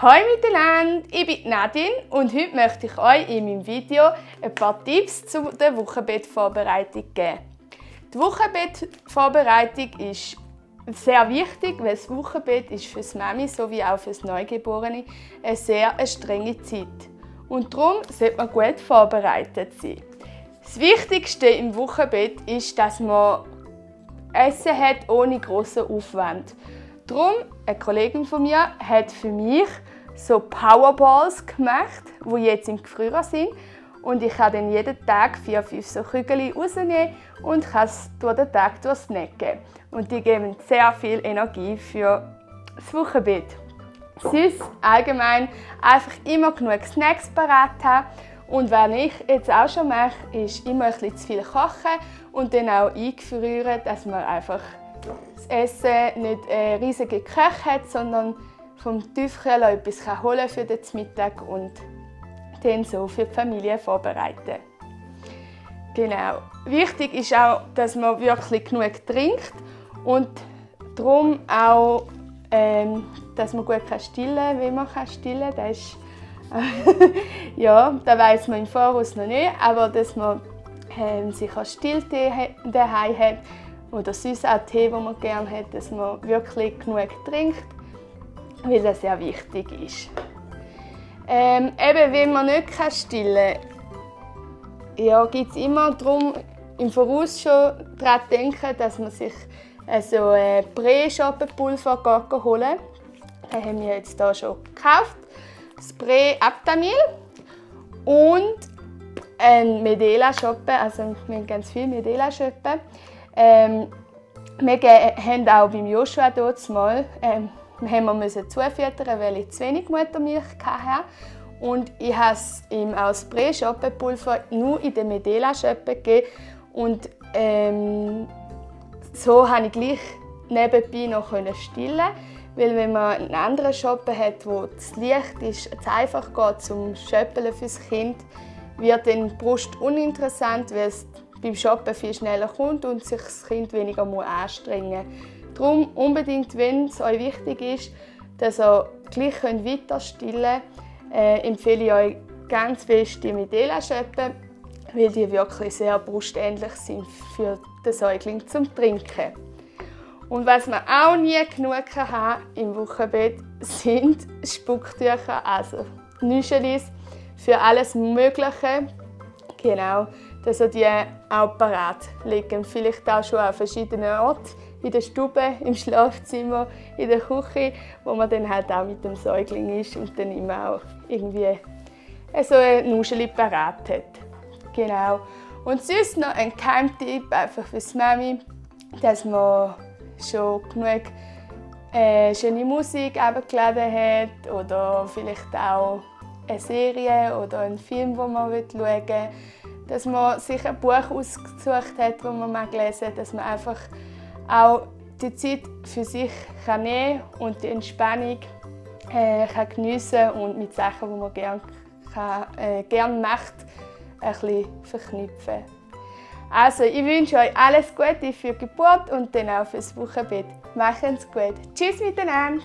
Hallo miteinander, ich bin Nadine und heute möchte ich euch in meinem Video ein paar Tipps zu der Wochenbettvorbereitung geben. Die Wochenbettvorbereitung ist sehr wichtig, weil das Wochenbett ist für die Mami sowie auch für das Neugeborene eine sehr strenge Zeit. Und darum sollte man gut vorbereitet sein. Das Wichtigste im Wochenbett ist, dass man Essen hat ohne grossen Aufwand. Darum, eine Kollegin von mir hat für mich so Powerballs gemacht, die jetzt im Gefrierer sind. Und ich kann dann jeden Tag 4-5 so Kügel rausnehmen und kann es durch den Tag snacken. Und die geben sehr viel Energie für das Wochenbett. Sonst allgemein einfach immer genug Snacks parat haben. Und was ich jetzt auch schon mache, ist immer ein bisschen zu viel kochen und dann auch eingefrieren, dass man einfach das Essen nicht riesige Köche hat, sondern vom Tiefkühler etwas holen für den Mittag und dann so für die Familie vorbereiten. Genau. Wichtig ist auch, dass man wirklich genug trinkt und darum auch, dass man gut stillen kann, wie man stillen kann. Das ist ja, das weiss man im Voraus noch nicht, aber dass man sich auch Stilltee daheim hat oder sonst auch Tee, den man gerne hat, dass man wirklich genug trinkt, weil das sehr wichtig ist. Eben, wenn man nicht stillen kann, ja, gibt es immer darum, im Voraus schon daran denken, dass man sich Prä-Schoppenpulver holen kann. Das haben wir jetzt hier schon gekauft. Spray Aptamil und ein Medela-Schoppen, also wir haben ganz viele Medela-Schoppen. Wir haben auch beim Joshua dort mal, wir mussten zufüttern, weil ich zu wenig Muttermilch hatte. Und ich habe ihm auch Spray-Schoppenpulver nur in den Medela-Schoppen gegeben. Und so konnte ich gleich nebenbei noch stillen. Weil wenn man einen anderen Schoppen hat, wo das Licht ist, es einfach geht zum Schöppeln für das Kind, wird dann die Brust uninteressant, weil es beim Shoppen viel schneller kommt und sich das Kind weniger anstrengen muss. Darum unbedingt, wenn es euch wichtig ist, dass ihr gleich weiter stillen könnt, empfehle ich euch ganz fest die Medela-Schoppen, weil die wirklich sehr brustähnlich sind für den Säugling zum Trinken. Und was man auch nie genug haben im Wochenbett, sind Spucktücher, also Nüschelis für alles Mögliche. Genau, dass ihr die auch parat legen. Vielleicht auch schon an verschiedenen Orten, in der Stube, im Schlafzimmer, in der Küche, wo man dann halt auch mit dem Säugling ist und dann immer auch irgendwie so ein Nuscheli parat hat. Genau. Und sonst noch ein Geheimtipp einfach für die Mami, dass man schon genug schöne Musik abgeladen hat oder vielleicht auch eine Serie oder einen Film, den man schauen will. Dass man sich ein Buch ausgesucht hat, das man mal gelesen hat, dass man einfach auch die Zeit für sich nehmen kann und die Entspannung geniessen und mit Sachen, die man gerne macht, ein bisschen verknüpfen. Also, ich wünsche euch alles Gute für die Geburt und dann auch fürs Wochenbett. Macht's gut. Tschüss miteinander!